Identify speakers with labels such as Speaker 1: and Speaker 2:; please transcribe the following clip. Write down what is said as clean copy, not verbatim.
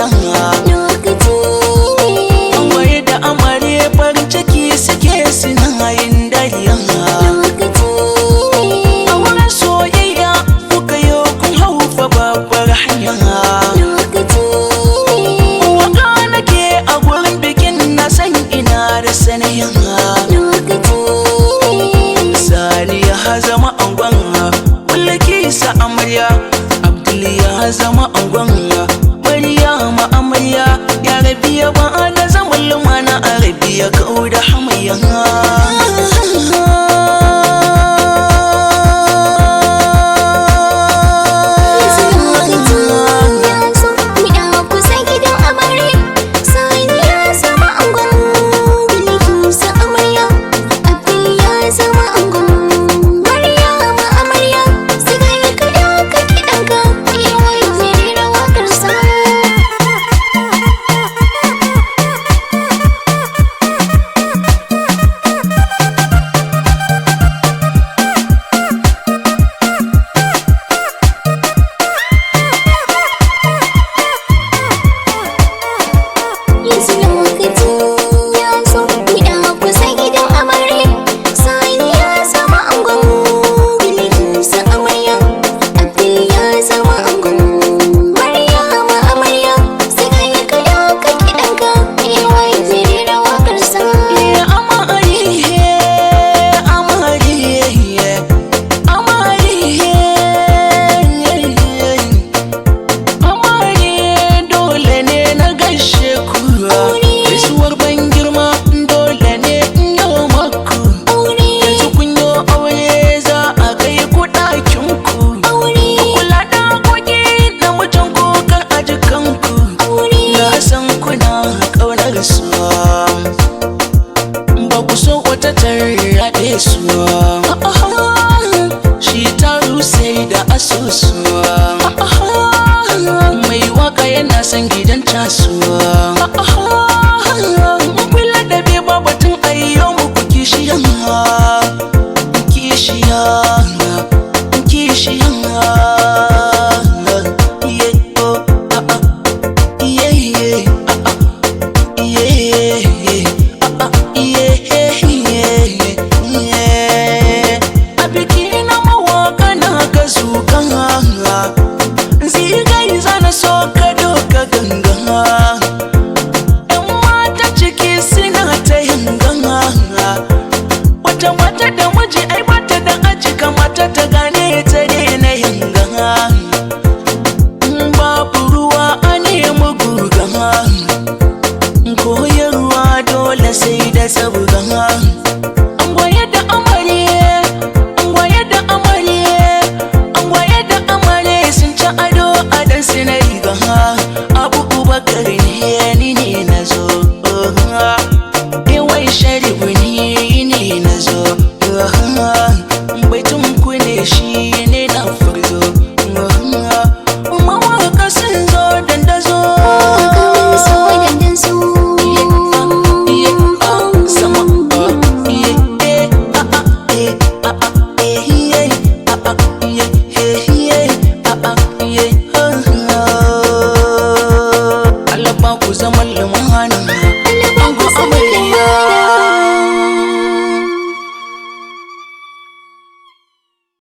Speaker 1: Lokaci ne.
Speaker 2: Angwaye da amare farin ciki suke suna yin dariya.
Speaker 1: Lokaci ne.
Speaker 2: A wurin soyayya kuka yi kun haufa babbar hanya.
Speaker 1: Lokaci ne.
Speaker 2: Waka nake a gurin bikin na san ina da sanayin.
Speaker 1: Lokaci ne.
Speaker 2: Sani ya zama angon Mulki sa amarya, Abdul ya zama angon Maryama amarya. Ya rabiya ba da zaman lumana, Arabiya kau da hamayya.
Speaker 1: Lokaci ya zo, mu kusa gidan amare. Sani ya zama angon Bilkisu amarya. Abdul ya zama angon Maryama amarya. Siga ya kaɗa ka kiɗanka, yawa ya rera waƙarsa. Yanzu lokaci ya zo, mu kusa gidan amare. Sani ya zama angon Bilkisu amarya. Abdul ya zama angon Maryama amarya. Siga ya kaɗa ka kiɗanka, yawa ya rera waƙarsa.
Speaker 2: Amare, dole ne na gaishe ku. Gaisuwar ban girma dole ne in yi maku.
Speaker 1: Aure,
Speaker 2: Yanzu kun yi aure, za a kai ku ɗakin ku.
Speaker 1: aure,
Speaker 2: Kula da na mutum ku kar a jikanku.
Speaker 1: Aure,
Speaker 2: Na san kuna ƙaunar su, ba ku so wata tarraɗe su. Shi taru sai da asusu. Mai waka yana son gidan casuwa. Kula da bai ba batun ayyo muku kishiya, kishiya, kishiya. Yeah, oh, ah, ah. Yeah, yeah, ah, ah. Yeah, yeah, ah, ah. Yeah, yeah, yeah. A biki na mawaka na ga zuga, zigai zana so ka doka ganga. Yan mata ciki suna ta yin ganga. Wata mata da miji ai mata da aji kamata ta gane ta daina yin ganga. Babu ruwa a nemi guga, koyarwa dole sai da sabga. Angwaye da amare, angwaye da amare, angwaye da amare sun ci ado a dan su na riga. Abu Bakar ne ni ne na zo, Ewai Sharibu ni ne na zo, baitun ku ne shi ne na furzo. Mawaka sun zo dandazo.
Speaker 1: Mawaƙa so dandazo.